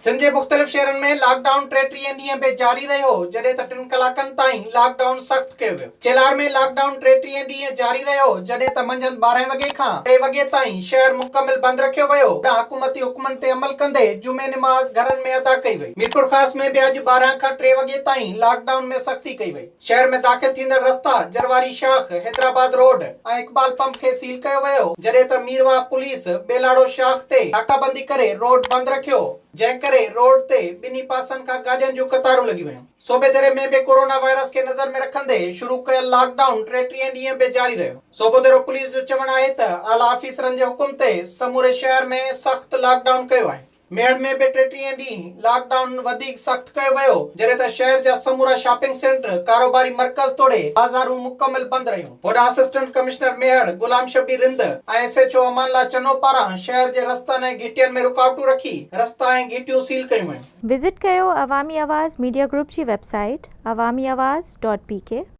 سنڌ جي مختلف شهرن ۾ لاڪ ڊائون ٽيٽيهين ڏينهن به جاري رهيو، جڏهن ته ٽن ڪلاڪن تائين لاڪ ڊائون سخت ڪيو ويو. چيلهار ۾ لاڪ ڊائون ٽيٽيهين ڏينهن جاري رهيو، جڏهن ته منجهند 12 وڳي کان ٽي وڳي تائين شهر مڪمل بند رکيو ويو، هوڏانهن حڪومتي حڪمن تي عمل ڪندي جمعي نماز گهرن ۾ ادا ڪئي وئي. ميرپورخاص ۾ به اڄ 12 کان ٽي وڳي تائين لاڪ ڊائون ۾ سختي ڪئي وئي. شهر ۾ داخل ٿيندڙ رستا جرواري شاخ، حيدرآباد روڊ ۽ اقبال پمپ کي سيل ڪيو ويو، جڏهن ته ميرواهه پوليس ٻيلاڙو شاخ تي ناڪابندي ڪري روڊ بند رکيو، جنهن ڪري روڊ تي ٻنهي پاسن کان گاڏين جون قطارون لڳي ويون. صوبيديري ۾ به ڪورونا وائرس کي نظر ۾ رکندي شروع ڪيل لاڪ ڊائون ٽيٽيهين ڏينهن به جاري رهيو. صوبوديرو پوليس جو چوڻ آهي ته اعليٰ آفيسرن جي حڪم تي سموري شهر ۾ سخت لاڪ ڊائون ڪيو آهي. ميهڙ ۾ به ٽيٽيهين ڏينهن لاڪ ڊائون وڌيڪ سخت ڪيو ويو، جڏهن ته شهر جا سمورا شاپنگ سينٽر، ڪاروباري مرڪز توڙي بازارون مڪمل بند رهيون. هوڏانهن assistant commissioner Mehar Ghulam Shabbir Rind ۽ S H O Aman Ullah Channo پاران شهر جي رستن ۽ گهٽين ۾ رڪاوٽون رکي رستا ۽ گهٽيون سيل ڪيون ويون. وزٽ ڪيو عوامي آواز ميڊيا گروپ جي website Awami Awaz dot P K.